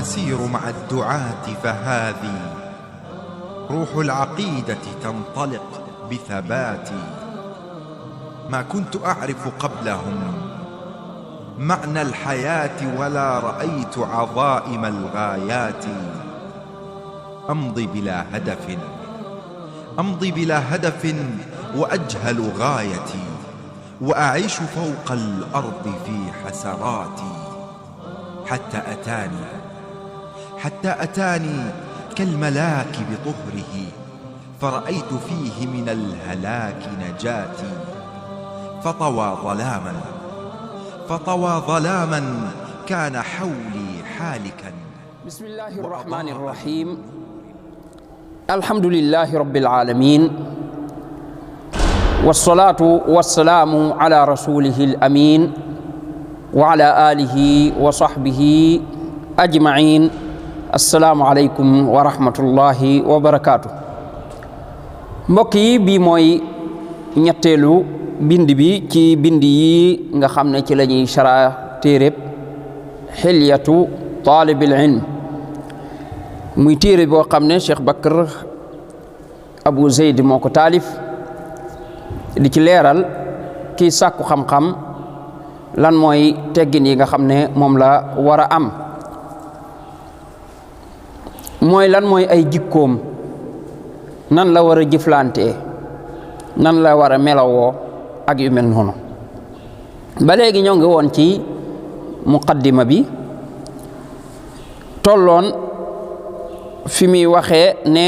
أسير مع الدعاة فهذه روح العقيدة تنطلق بثباتي. ما كنت أعرف قبلهم معنى الحياة ولا رأيت عظائم الغايات. أمضي بلا هدف وأجهل غايتي، وأعيش فوق الأرض في حسراتي، حتى أتاني كالملاك بطهره، فرأيت فيه من الهلاك نجاتي. فطوى ظلاما كان حولي حالكا. بسم الله الرحمن الرحيم. الحمد لله رب العالمين، والصلاة والسلام على رسوله الأمين وعلى آله وصحبه أجمعين. السلام عليكم ورحمة الله وبركاته. mbokk bi mooy ñetteelu bind bi ci bind yi nga xam ne ci la ñuy shara téereb xilyatu taalibil ilm, muy téere boo xam ne Cheikh Bakr Abu Zayd moo ko taalif di ci leeral kii sàkku xam-xam lan mooy teggin yi nga xam ne moom la war a am, mooy lan mooy ay jikkoom, nan la war a jëflante, nan la war a melawoo ak yu mel noonu. ba léegi ñoo ngi woon ci muqaddima bi, tolloon fi muy waxee ne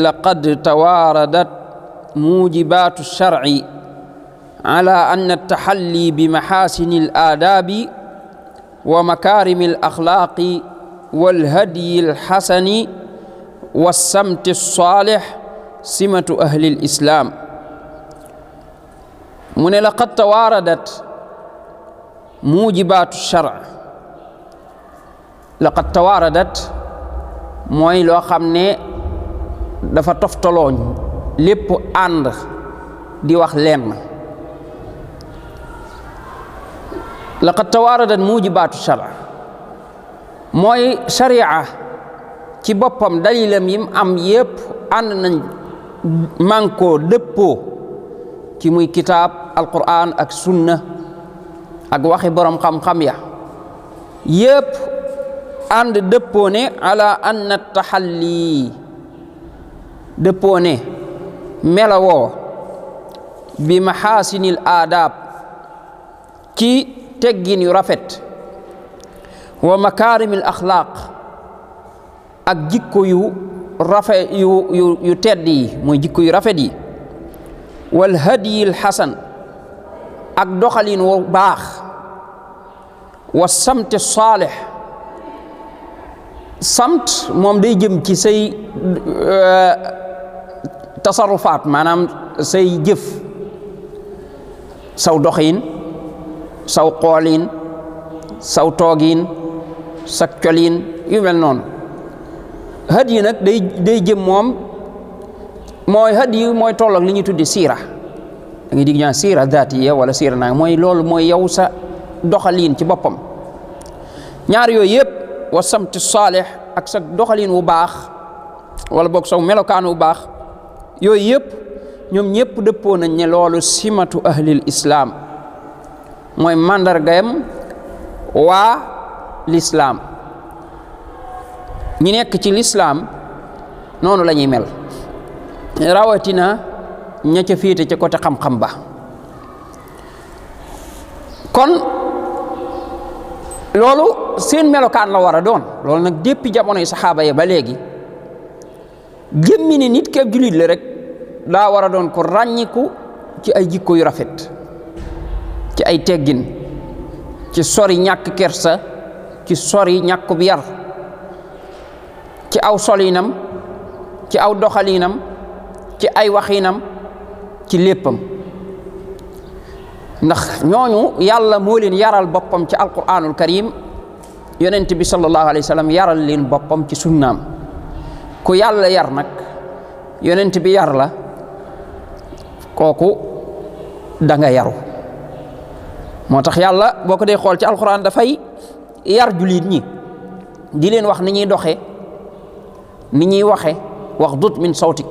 laqad tawaaradat mujibaatu shar'i ala anna at-tahalli bi mahaasini al-aadaabi wa makaarimi al-axlaaqi wal hadyi al-hasani was-samti as-saalih simatu ahli al-islaam. mu ne laqad tawaaradat mujibaatu shar'. laqad tawaaradat mooy loo xam ne dafa toftalooñ lépp ànd di wax lenn. laqad tawaaradat mujibaatu shar' mooy sharia ci boppam dalilam yim am yépp ànd nañ mànkoo dëppoo ci muy kitaab alquran ak sunna ak waxi borom xam-xam ya yépp ànd dëppoo ne ala anna tahalli, dëppoo ne melawoo bi mahaasinil aadaab ci teggin yu rafet wa makaarimil axlaaq ak jikko yu rafet yu tedd yi mooy jikko yu rafet yi, wal hadyil hasan ak doxalin wu baax, wa samti saalih. samt moom day jëm ci say tasarrufaat, maanaam say jëf, saw doxin, saw xoolin, saw toogin, sa colin, yu mel noonu. hadyi nag day jëm moom mooy hadyi mooy toll ak li ñuy tuddi siira. da ngay dig ñaan siira daatiya wala siira naa mooy loolu mooy yow sa doxalin ci boppam. ñaar yooyu yëpp wa samti saalih ak sa doxalin wu baax wala boog saw melokaan wu baax, yooyu yëpp ñoom ñëpp dëppoo nañ ne loolu simatu ahlil islaam, mooy màndargayam waa lislaam. ñi nekk ci lislaam noonu la ñuy mel, rawatina ña ca féete ca côté xam-xam ba. kon loolu seen melokaan la war a doon. loolu nag depuis jamonoy saxaaba yi ba léegi jëmmi ne nit ki ab jullit la rek daa war a doon ko ràññiku ci ay jikko yu rafet, ci ay teggin, ci sori ñàkk kersa, ci sori ñàkkub yar, ci aw solinam, ci aw doxalinam, ci ay waxinam, ci léppam. ndax ñooñu yàlla moo leen yaral boppam ci alquranul karim, yonent bi sallallahu alayhi wa sallam yaral leen boppam ci sunnaam. ku yàlla yar nag yonent bi yar la, kooku da nga yaru. moo tax yàlla boo ko dee xool ci alquran dafay yar jullit ñi di leen wax ni ñuy doxe ni ñuy waxe waxdud min sawtik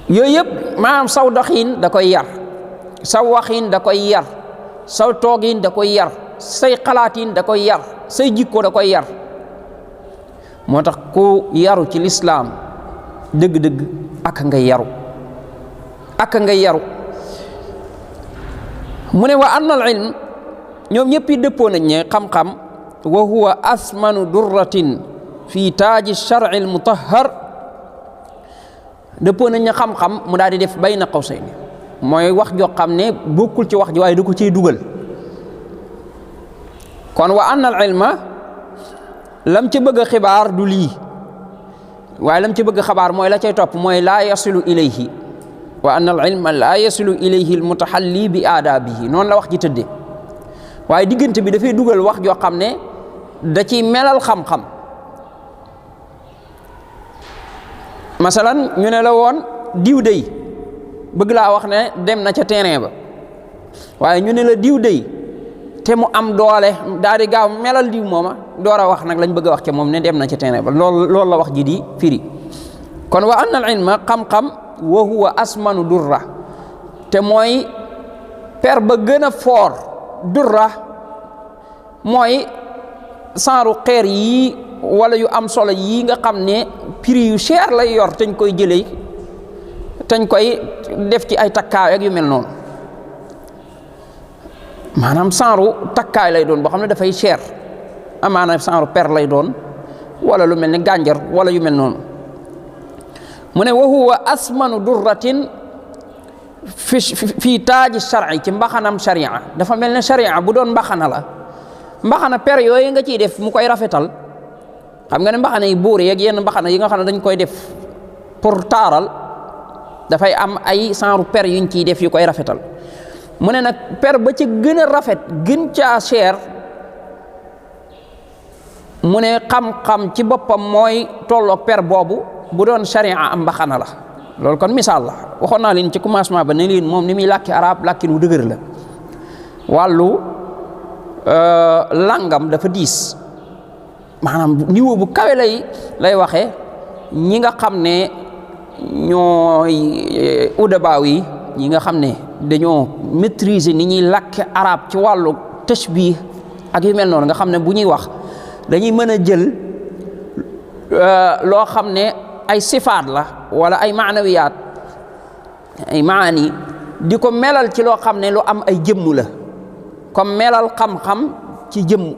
yooyu yëpp maanaam saw doxiin da koy yar saw waxiin da koy yar saw toogiin da koy yar say xalaatiin da koy yar say jikko da koy yar moo tax ku yaru ci lislaam dëgg-dëgg ak nga yaru mu ne wa anna al ilm ñoom ñëpp yi dëppoo nañ ne xam-xam wa huwa asmanu durratin fi taaji shar'i al mutahhar dëppoo nañ ne xam-xam mu daal di def bayna qawsayni mooy wax joo xam ne bokkul ci wax ji waaye du ko ciy dugal kon wa anna al ilma lam ci bëgg a xibaar du lii waaye lam ci bëgg a xabaar mooy la cay topp mooy laa yasilu ilayhi wa anna al ilma laa yasilu ilayhi al mutahalli bi aadaabihi noonu la wax ji tëdde waaye diggante bi dafay dugal wax joo xam ne da ciy melal xam-xam masalan ñu ne la woon diw dey bëgg laa wax ne dem na ca terrain ba waaye ñu ne la diw dey te mu am doole daal di gaaw melal diw mooma door a wax nag lañ bëgg a wax ca moom ne dem na ca terrain ba loolu la wax ji di firi kon wa anna al ilma xam-xam wa huwa asmanu durra te mooy per ba gën a foor durra mooy saaru xeer yii wala yu am solo yii nga xam ne prix yu cher lay yor teñ koy jëlee teñ koy def ci ay takkaay ak yu mel noonu maanaam saaru takkaay lay doon boo xam ne dafay cher amaana saaru per lay doon wala lu mel ne gànjar wala yu mel noonu mu ne wa huwa asmanu durratin fii taaji shar'i ci mbaxanam sharia dafa mel ne sharia bu doon mbaxana la mbaxana per yooyu nga ciy def mu koy rafetal xam nga ne mbaxana yi buur yeeg yenn mbaxana yi nga xam ne dañ koy def pour taaral dafay am ay saaru per yuñ ciy def yu koy rafetal mu ne nag per ba ci gën a rafet gën caa cher mu ne xam-xam ci boppam mooy tolloog per boobu bu doon sharia am mbaxana la loolu kon misaal la waxoon naa leen ci commencement ba ne leen moom ni muy làkki arab làkkin wu dëgër la wàllu langam dafa diis maanaam niveau bu kawe lay waxee ñi nga xam ne ñooy udabaaw yi ñi nga xam ne dañoo maîtriser ni ñuy làkki arab ci wàllu tashbih ak yu mel noonu nga xam ne bu ñuy wax dañuy mën a jël loo xam ne ay sifaat la wala ay maanawiyaat ay maani di ko melal ci loo xam ne lu am ay jëmm la comme melal xam-xam ci jëmm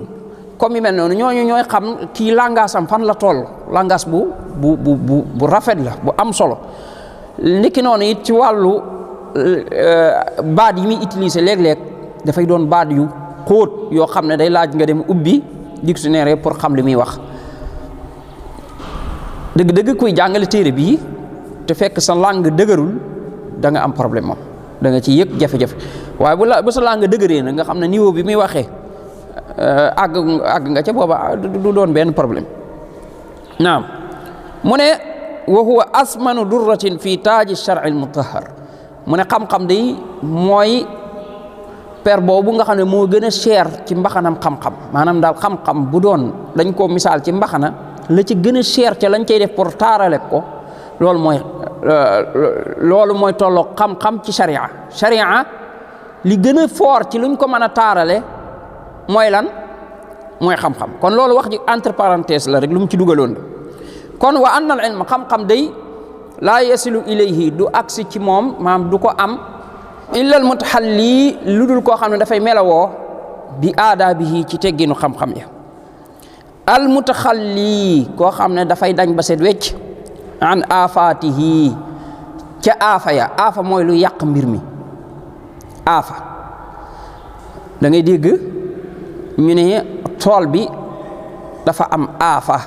comme yu mel noonu ñooñu ñooy xam kii langage am fan la toll langage bu rafet la bu am solo niki noonu it ci wàllu baat yi muy utiliser léeg-léeg dafay doon baat yu xóot yoo xam ne day laaj nga dem ubbi dictionnaire pour xam li muy wax dëgg-dëgg kuy jàngale téere bii te fekk sa langue dëgërul da nga am problème moom da nga ci yëg jafe-jafe waaye bu sa langue dëgëree na nga xam ne niveau bi muy waxee àgg nga ca booba du doon benn problème naam mu ne wa huwa asmanu durratin fi taaji shar'i al mutahhar mu ne xam-xam day mooy per boobu nga xam ne moo gën a cher ci mbaxanam xam-xam maanaam daal xam-xam bu doon dañ koo misaal ci mbaxana la ci gën a cher ca lañ cay def pour taarale ko loolu mooy tolloo xam-xam ci sharia li gën a fort ci luñ ko mën a taarale mooy lan mooy xam-xam kon loolu wax ji entre parenthèse la rek lu mu ci dugaloon kon wa anna al ilma xam-xam day laa yasilu ilayhi du agsi ci moom maam du ko am illa al mutahalli lu dul koo xam ne dafay melawoo bi aadaabihi ci tegginu xam-xam ya al mutaxalli koo xam ne dafay dañ ba set wecc an afaatihi ca aafa ya aafa mooy lu yàq mbir mi aafa da ngay dégg ñu ne tool bi dafa am aafa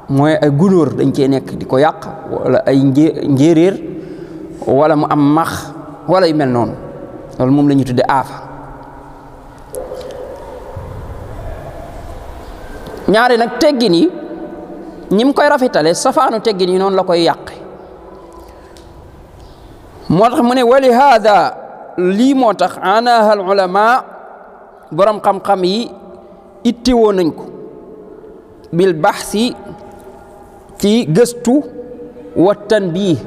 mooy ay gunóor dañ cee nekk di ko yàq wala ay njéeréer wala mu am max wala yu mel noonu loolu moom la ñuy tudde aafa ñaari nag teggin yi ñi mu koy rafetale safaanu teggin yi noonu la koy yàqe moo tax mu ne wali hada lii moo tax anaha al ulama borom xam-xam yi ittewoo nañ ko bil baxsi ci gëstu wa tanbiih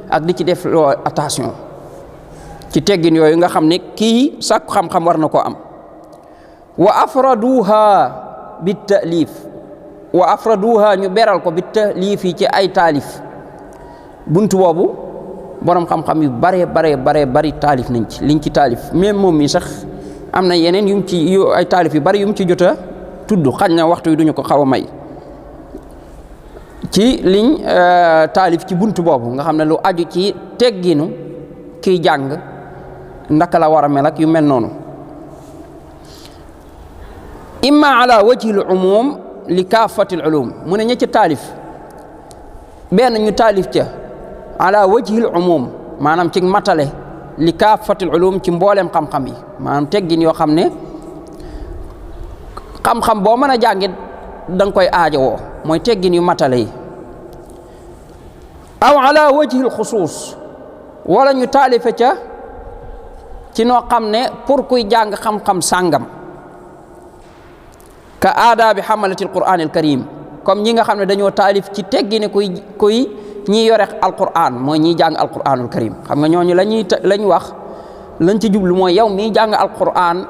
ak di ci def loo attention ci teggin yooyu nga xam ne kii sàkku xam-xam war na koo am. wa afraduha bit taalif wa afraduha ñu beral ko bit taalif yi ci ay taalif buntu boobu borom xam-xam yu bari taalif nañ ci liñ ci taalif même moom mi sax am na yeneen yum ci ay taalif yu bari yum ci jot a tudd xañ na waxtu yi duñu ko xaw a may ci liñ taalif ci buntu boobu nga xam ne lu aju ci tegginu kiy jàng ndaka la war a mel ak yu mel noonu. imma ala wajhi al umum li kaafati al ulum mu ne ña ci taalif benn ñu taalif ca ala wajhi al umum maanaam ci matale li kaafati al ulum ci mbooleem xam-xam yi maanaam teggin yoo xam ne xam-xam boo mën a jàngit da nga koy aajowoo mooy teggin yu matale yi. aw ala wajhi al xusuus wala ñu taalife ca ci noo xam ne pour kuy jàng xam-xam sàngam ka aadaabi xamalati alquran alkarim comme ñi nga xam ne dañoo taalif ci teggini kuy ñi yore alquran mooy ñiy jàng alquranul karim xam nga ñooñu lañ wax lañ ci jublu mooy yow miy jàng alquran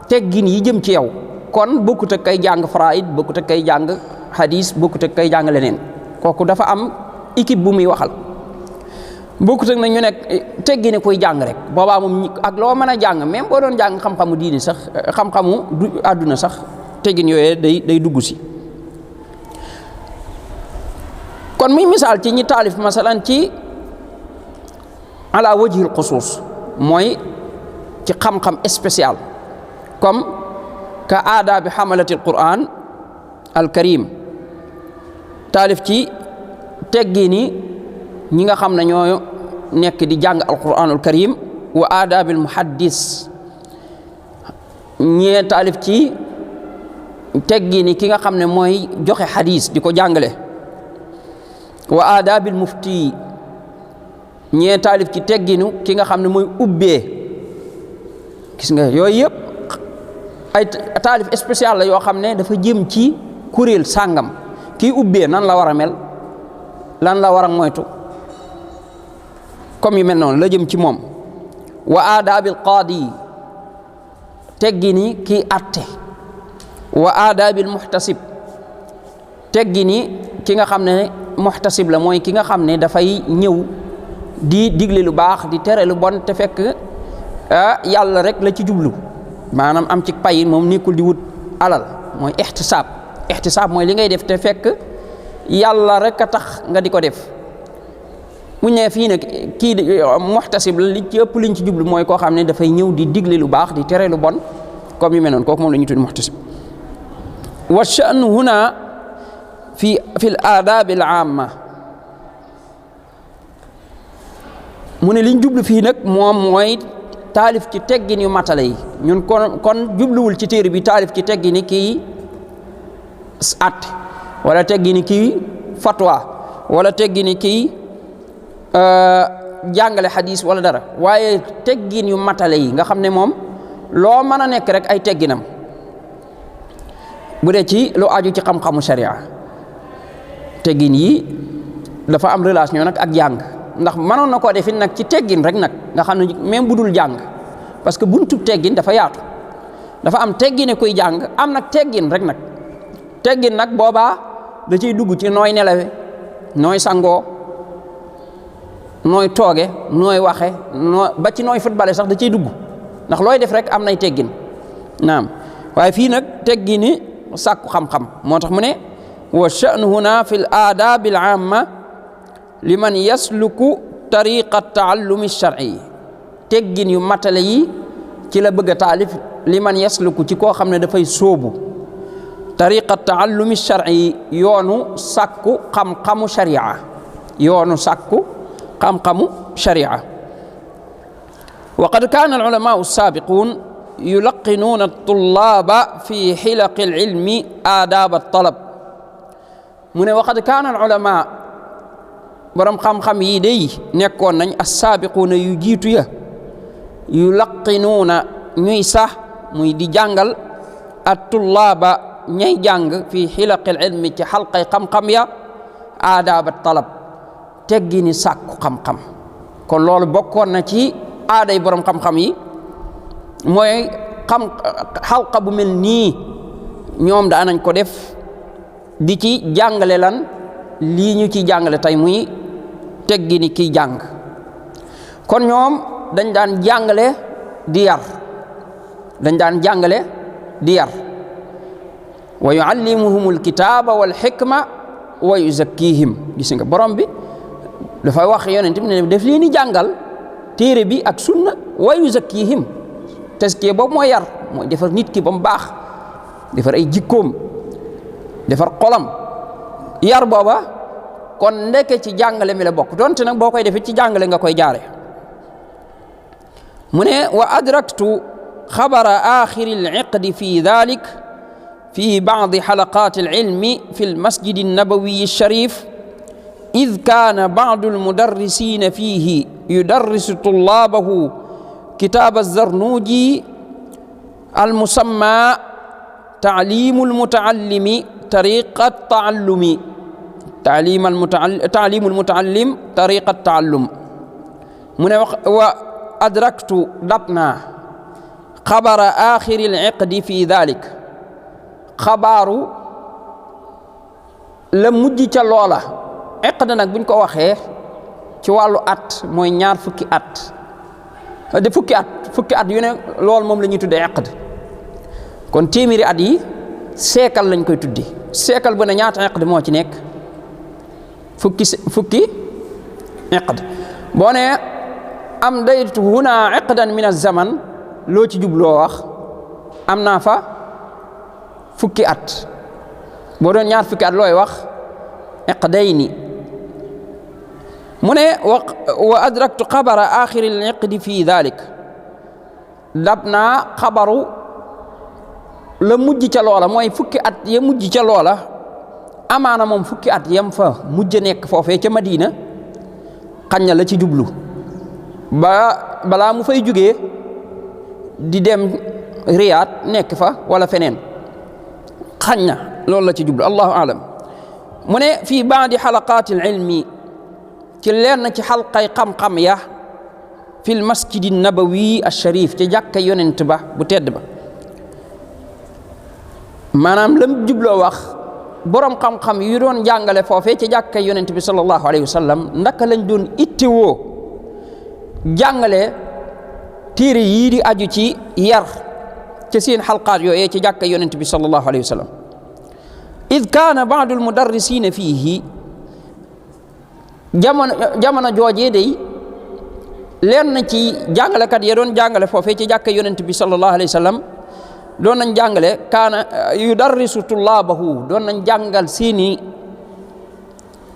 teggin yi jëm ci yow kon bokkut ak kay jàng faraid bokkut ak kay jàng hadis bokkut ak kay jàng leneen kooku dafa am équipe bu muy waxal. bokkut ak na ñu nekk teggini kuy jàng rek boobaa moom ak loo mën a jàng même boo doon jàng xam-xamu diini sax xam-xamu àdduna sax teggin yooyee day dugg si. kon muy misaal ci ñi taalif masalan ci ala wajhil xusuus mooy ci xam-xam spécial comme ka aadaabi xamalati alquran alkarim taalif ci teggini ñi nga xam ne ñoo nekk di jàng alquranul karim wa aadaabil muhaddis ñee taalif ci teggini ki nga xam ne mooy joxe xadis di ko jàngale wa aadaabil mufti ñee taalif ci tegginu ki nga xam ne mooy ubbee gis nga yooyu yëpp ay taalif spécial la yoo xam ne dafa jëm ci kuréel sàngam kii ubbee nan la war a mel lan la war a moytu comme yu mel noonu la jëm ci moom wa aadaabil qaadi teggini kii atte wa aadaabil muhtasib teggini ki nga xam ne muhtasib la mooy ki nga xam ne dafay ñëw di digle lu baax di tere lu bon te fekk yàlla rek la ci jublu maanaam am ci pay moom nekkul di wut alal mooy ixtisaab mooy li ngay def te fekk yàlla rek a tax nga di ko def bu ñëwee fii nag kii muhtasib la li ci ëpp liñ ci jublu mooy koo xam ne dafay ñëw di digle lu baax di tere lu bon comme yu mel noonu kooku moom la ñuy tudd muhtasib. wa sha'nu huna fi al aadaab al aamma mu ne liñ jublu fii nag moom mooy taalif ci teggin yu matale yi ñun kon jubluwul ci téere bi taalif ci teggini kii at wala teggini kii fatwa wala teggini kii jàngale xadis wala dara waaye teggin yu matale yi nga xam ne moom loo mën a nekk rek ay tegginam bu dee ci lu aju ci xam-xamu sharia teggin yi dafa am relation nag ak jàng ndax mënoon na koo defit nag ci teggin rek nag nga xam ne même bu dul jàng parce que buntu teggin dafa yaatu dafa am teggine kuy jàng am nag teggin rek nag teggin nag boobaa da ciy dugg ci nooy nelawe nooy sangoo nooy tooge nooy waxe ba ci nooy footballé sax da ciy dugg ndax looy def rek am nay teggin naam waaye fii nag teggini sàkku xam-xam moo tax mu ne wa sha'nu huna fi l aadaab al aamma liman yasluku tariqa taallumi shar'i teggin yu matale yi ci la bëgg a taalif liman yasluku ci koo xam ne dafay sóobu tariqa taallumi shar'i yoonu sàkku xam-xamu sharia yoonu sàkku xam-xamu sharia wa qad kaana al ulamaau saabiquun yulaqinuuna tullaaba fi xilaqi al ilmi aadaab al talab mu ne wa qad kaana al ulamaa borom xam-xam yi day nekkoon nañ assaabiquuna yu jiitu ya yulaqinuuna ñuy sax muy di jàngal at tullaaba ñay jàng fi xilaqil ilmi ci xalqay xam-xam ya aadaaba talab teggi ni sàkku xam-xam. kon loolu bokkoon na ci aaday borom xam-xam yi mooy xalqa bu mel nii ñoom daanañ ko def di ci jàngale lan lii ñu ci jàngale tey muy teggi ni kiy jàng. kon ñoom dañ daan jàngale di yar wa yuallimuhumul kitaaba wal xikma wa yuzakkihim. gis nga borom bi dafay wax yonent bi ne def leen di jàngal téere bi ak sunna wa yuzakkihim. taskiya boobu mooy yar, mooy defar nit ki ba mu baax, defar ay jikkoom, defar xolam. yar booba kon ndeke ci jàngale mi la bokk, donte nag boo koy defee ci jàngale nga koy jaare. mu ne wa adraktu xabara axiri al-iqdi fi dalik fi baadi xalaqat al-ilmi fi al-masjid an-nabawi al-sharif id kaana baadu al-mudarrisina fihi yudarrisu tullaabahu kitaab az-Zarnuji al-musamma taalimu al-mutaallimi tariqa taallumi taalimu al-mutaallim tariqa taallum. mu ne wa adraktu dab naa xabara axiri al-iqdi fi dalik, xabaaru la mujj ca loola. iqd nag buñ ko waxee ci wàllu at mooy ñaar fukki at de fukki at yu ne loolu moom la ñuy tuddee iqd. kon téeméeri at yi seekal lañ koy tuddi. seekal bu ne ñaata iqd moo ci nekk? fukki iqd. boo ne am daytu huna iqdan min az-zaman, loo ci jubloo wax? am naa fa fukki at. boo doon ñaar fukki at looy wax? iqdayni. mu ne wa adraktu xabara axiri al-iqdi fi dalik, dab naa xabaru la mujj ca loola, mooy fukki at ya mujj ca loola. amaana moom fukki at yam fa mujj nekk foofee ca Madina xañ na la ci jublu balaa mu fay jugee di dem Riyad nekk fa wala feneen, xañ na loolu la ci jublu, allahu alam. mu ne fii baadi xalaqaati al-ilmi, ci lenn ci xalqay xam-xam ya fil masjidi nabawi al-sharif, ci jàkka yonent ba bu tedd ba. maanaam lam jubloo wax borom xam-xam yu doon jàngale foofee ci jàkka yonent bi sallallahu alayhi wa sallam ndaka lañ doon ittewoo jàngale téere yii di aju ci yar ci seen xalqaat yooyee ci jàkka yonent bi sallallahu alayhi wa sallam. id kaana baadu almudarrisina fiihi, jamono joojee day lenn ci jàngalekat ya doon jàngale foofee ci jàkka yonent bi sallallahu alayhi wa sallam doon nañ jàngale kaana yudarrisu tullaabahu, doon nañ jàngal seeni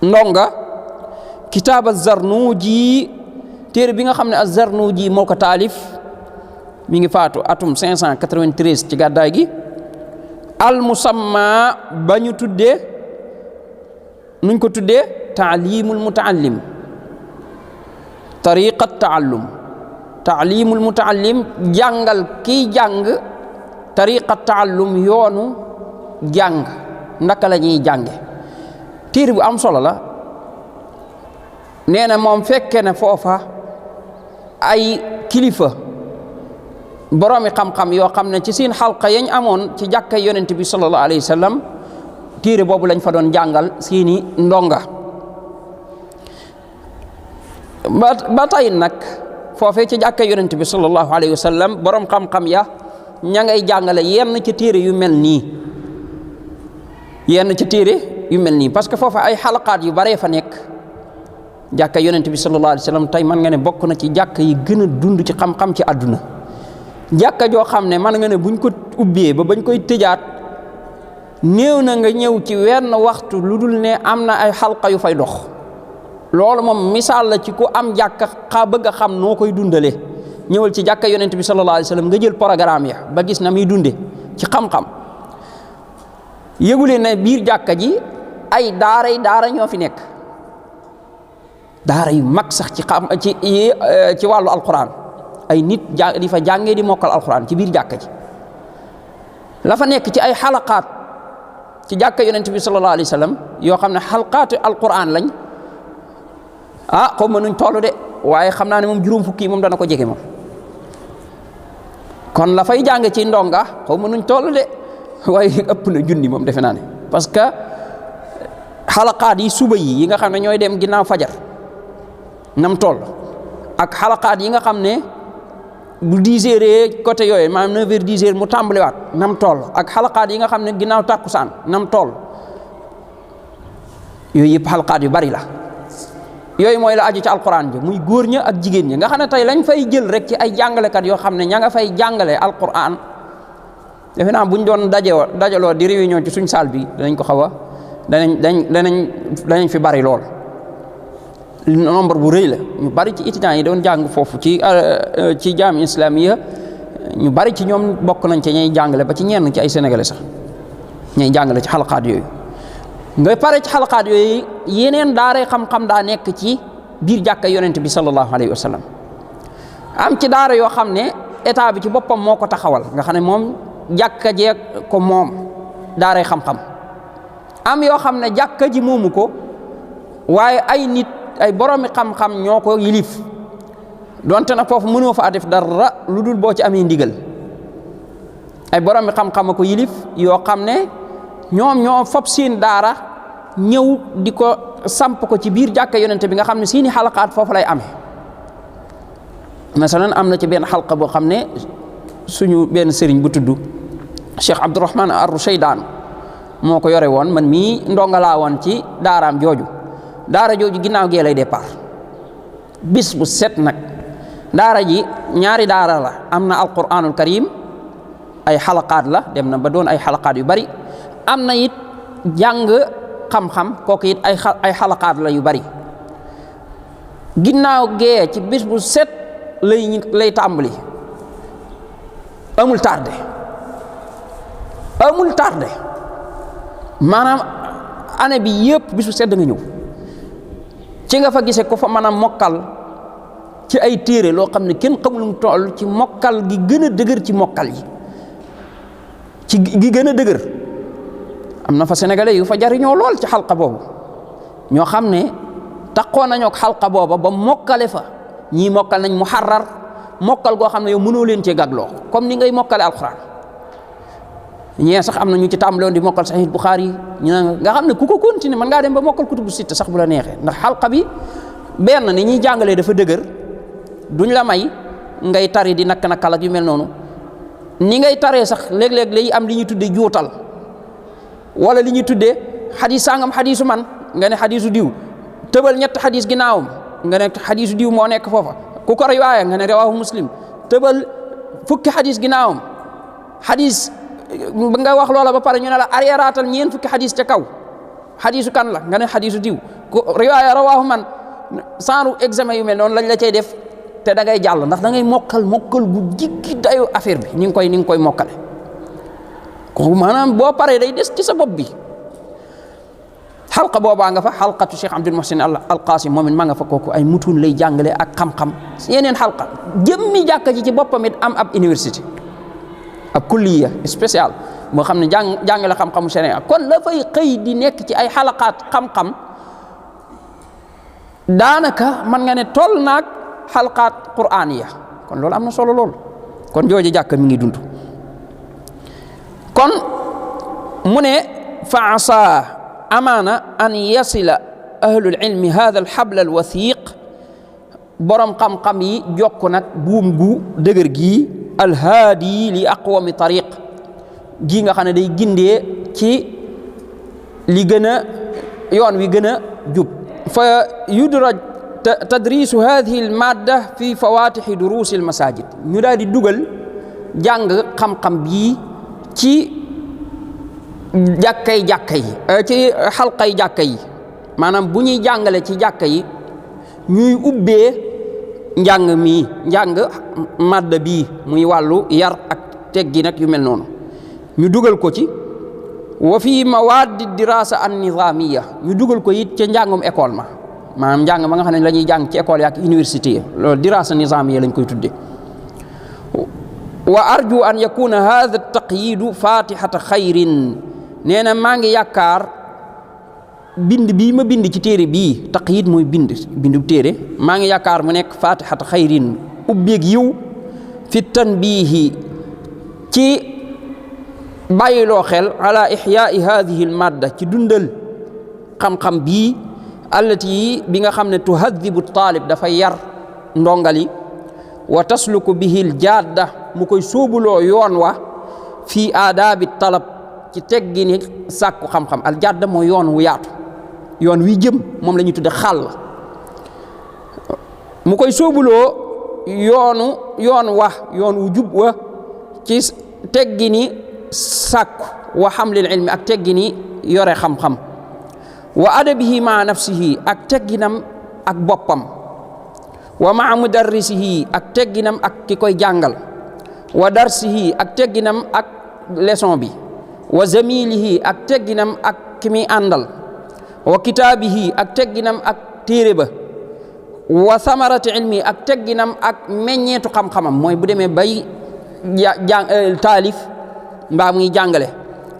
ndonga kitaab az-Zarnuji, téere bi nga xam ne az-Zarnuji moo ko taalif, mi ngi faatu atum 593 ci gàddaay gi. al-musamma ba ñu tuddee nuñ ko tuddee taalimul mutaallim tariqa taallum. taalimul mutaallim jàngal kiy jàng, tariqa taallum yoonu jàng, ndaka la ñuy jànge. téere bu am solo la. nee na moom fekke na foofa ay kilifa boroomi xam-xam yoo xam ne ci seen xalqa yañ amoon ci jàkka yonent bi sallallahu alayhi wa sallam téere boobu lañ fa doon jàngal seeni ndonga. ba tey nag foofee ci jàkka yonent bi sallallahu alayhi wa sallam boroom xam-xam ya ña ngay jàngale yenn ci téere yu mel nii, parce que foofa ay xalaqaat yu baree fa nekk. jàkka yonent bi sallallahu alayhi wa sallam tey mën nga ne bokk na ci jàkka yi gën a dund ci xam-xam ci àdduna. jàkka joo xam ne mën nga ne buñ ko ubbee ba bañ koy tëjaat néew na nga ñëw ci wenn waxtu lu dul ne am na ay xalqa yu fay dox. loolu moom misaal la ci ku am jàkka bëgg a xam noo koy dundale. ñëwal ci jàkka yonent bi sallallahu alayhi wa sallam nga jël programme ya ba gis na muy dunde ci xam-xam. yëgulee ne biir jàkka ji ay daara ñoo fi nekk, daara yu mag sax ci wàllu alquran. ay nit di fa jàngee di mokkal alquran ci biir jàkka ji. la fa nekk ci ay xalaqaat ci jàkka yonent bi sallallahu alayhi wa sallam yoo xam ne xalqaatu alquran lañ xaw ma nuñ toll de waaye xam naa ne moom juróom fukki moom dana ko jege moom. kon la fay jàng ci ndonga xaw ma nuñ toll de waaye ëpp na junni moom defe naa ne parce que xalaqaat yi suba yi nga xam ne ñooy dem ginnaaw fajar nam toll ak xalaqaat yi nga xam ne bu 10 heures côté yooyu maanaam 9 heures 10 heures mu tàmbaliwaat nam toll ak xalaqaat yi nga xam ne ginnaaw tàkkusaan nam toll yooyu yëpp xalaqaat yu bari la. yooyu mooy la aju ci alquran bi muy góor ña ak jigéen ñi nga xam ne tey lañ fay jël rek ci ay jàngalekat yoo xam ne ña nga fay jàngale alquran defe naa buñ doon dajaloo di réunion ci suñ saal bi danañ ko xaw a danañ fi bari lool. nombre bu rëy la ñu bari ci étudiants yi doon jàng foofu ci jaami islamiya ñu bari ci ñoom bokk nañ ci ñay jàngale ba ci ñenn ci ay sénégalais sax ñay jàngale ci xalaqaat yooyu. nga pare ci xalaqaat yooyu yeneen daara xam-xam daa nekk ci biir jàkka yonent bi sallallahu alayhi wa sallam am ci daara yoo xam ne état bi ci boppam moo ko taxawal nga xam ne moom jàkka jeeg ko moom daaray xam-xam am yoo xam ne jàkka ji moomu ko waaye ay nit ay boromi xam-xam ñoo ko yilif donte nag foofu mënoo fa def dara lu dul boo ci amee ndigal ay boromi xam-xam a ko yilif yoo xam ne ñoom ñoo fob seen daara ñëw di ko samp ko ci biir jàkka yonente bi nga xam ne seeni xalaqaat foofu lay amee masalan am na ci benn xalqa boo xam ne suñu benn sëriñ bu tudd Cheikh Abdourahman Ar-Rushaydaan moo ko yore woon man mii ndongalaa woon ci daaraam jooju daara jooju ginnaaw gee lay départ bis bu set nag daara ji ñaari daara la am na alquranul karim ay xalaqaat la dem na ba doon ay xalaqaat yu bari am na it jàng xam-xam kooku it ay xalaqaat la yu bari ginnaaw gee ci bis bu set lay tàmbali amul tardé maanaam année bi yëpp bis bu set da nga ñëw ci nga fa gisee ko fa mën a mokkal ci ay téere loo xam ne kenn xamul mu toll ci mokkal gi gën a dëgër ci mokkal yi ci gi gën a dëgër am na fa sénégalais yu fa jariñoo lool ci xalqa boobu ñoo xam ne taxoon nañoo ak xalqa booba ba mokkale fa ñii mokkal nañ muharrar mokkal goo xam ne yow mënoo leen cee gagloo comme ni ngay mokkale alquran ñee sax am na ñu ci tàmbaloon di mokkal sahih Bukhari ñu nga xam ne ku ko continuer mën ngaa dem ba mokkal kutubu sitta sax bu la neexee ndax xalqa bi benn ni ñuy jàngalee dafa dëgër duñ la may ngay tari di nakk-nakkal ak yu mel noonu ni ngay taree sax léeg-léeg lay am li ñuy tuddee juutal wala li ñuy tuddee xadis sangam xadisu man nga ne xadisu diw tëbal ñett xadis ginnaawam nga ne xadisu diw moo nekk foofa ku ko riwaaya nga ne rawahu muslim tëbal fukki xadis ginnaawam xadis nga wax loola ba pare ñu ne la arriéraatal ñeen fukki xadis ca kaw xadisu kan la nga ne xadisu diw ku riwaaya rawahu man saaru examen yu mel noonu lañ la cay def te da ngay jàll ndax da ngay mokkal gu jiggi dayo affaire bi ni nga koy mokkale ko maanaam boo paree day des ci sa bopp bi xalqa boobaa nga fa xalqatu Cheikh Abdul Muhsin al Qasim moom it ma nga fa kooku ay mutuun lay jàngale ak xam-xam yeneen xalqa jëmmi jàkka ji ci boppam it am ab université ab kulliya spécial moo xam ne jàngale xam-xamu Sénégal kon la fay xëy di nekk ci ay xalaqaat xam-xam daanaka man nga ne toll naag xalqaat quraaniya kon loolu am na solo lool kon jooju jàkka mi ngi dund kon mu ne fa asa amaana an yasila ahlul ilmi hada al habl al wathiq borom xam-xam yi jokk nag buum gu dëgër gii alhaadi li aqwami tariq gii nga xam ne day gindee ci li gën a yoon wi gën a jub fa yudraj tadrisu hadihi al madda fi fawatixi durusi al masajid ñu daal di dugal jàng xam-xam bii ci jàkkay ci xalqay jàkka yi maanaam bu ñuy jàngale ci jàkka yi ñuy ubbee njàng madda bii muy wàllu yar ak teggi nag yu mel noonu ñu dugal ko ci wa fi mawaadi dirasa an nizamiya ñu dugal ko it ca njàngum école ma maanaam njàng ma nga xam ne la ñuy jàng ci école yaak université loolu dirasa nizamiya lañ koy tudde wa arju an yakuna hadha taqyidu fatihata xayrin nee na maa ngi yaakaar bind bii ma bind ci téere bii taqyid mooy bindu téere maa ngi yaakaar mu nekk fatihat xayrin ubbeeg yiw fi tanbihi ci bàyyiloo xel ala ixyaai hadihi al madda ci dundal xam-xam bii allati bi nga xam ne tuhadibu taalib dafa yar ndongali wa tasluku bihi l jadda mu koy sóobuloo yoon wa fii aadaabi talab ci teggini sàkku xam-xam al jadda mooy yoon wu yaatu yoon wi jëm moom la ñuy tudde xàll mu koy sóobuloo yoon wu jub wa ci teggini sàkku wa xamlil ilmi ak teggini yore xam-xam wa adabihi maa nafsihi ak tegginam ak boppam wa maa mudarrisihi ak tegginam ak ki koy jàngal wa darsihi ak tegginam ak leçon bi wa zamilihi ak tegginam ak ki muy àndal wa kitaabihi ak tegginam ak téere ba wa samarati ilmi ak tegginam ak meññeetu xam-xamam mooy bu demee bay taalif mbaa muy jàngale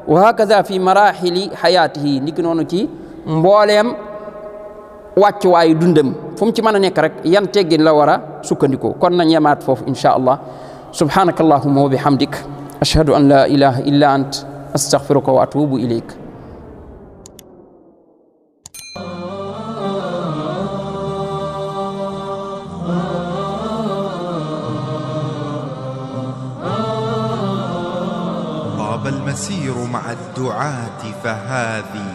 wa hakaza fi marahili xayaatihi niki noonu ci mbooleem wàccuwaayu dundam fu mu ci mën a nekk rek yan teggin la war a sukkandikoo kon nañ yemaat foofu insha allah subhanaka allahumma wa bihamdik ashhadu an la ilaha illa ant astaghfiruka wa atubu ilayk طاب المسير مع الدعاة فهذه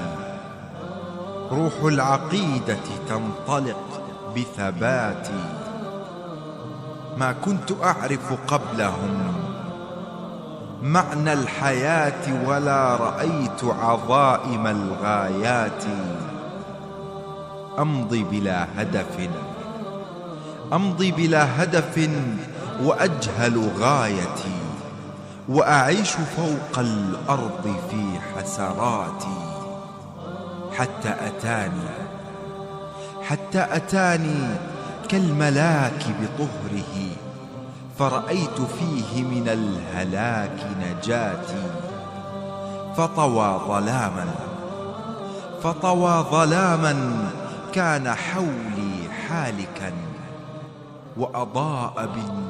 روح العقيدة تنطلق بثبات ما كنت أعرف قبلهم معنى الحياة ولا رأيت عظائم الغايات أمضي بلا هدف وأجهل غايتي وأعيش فوق الأرض في حسراتي حتى أتاني كالملاك بطهره فرأيت فيه من الهلاك نجاتي فطوى ظلاما كان حولي حالكا وأضاء بالنور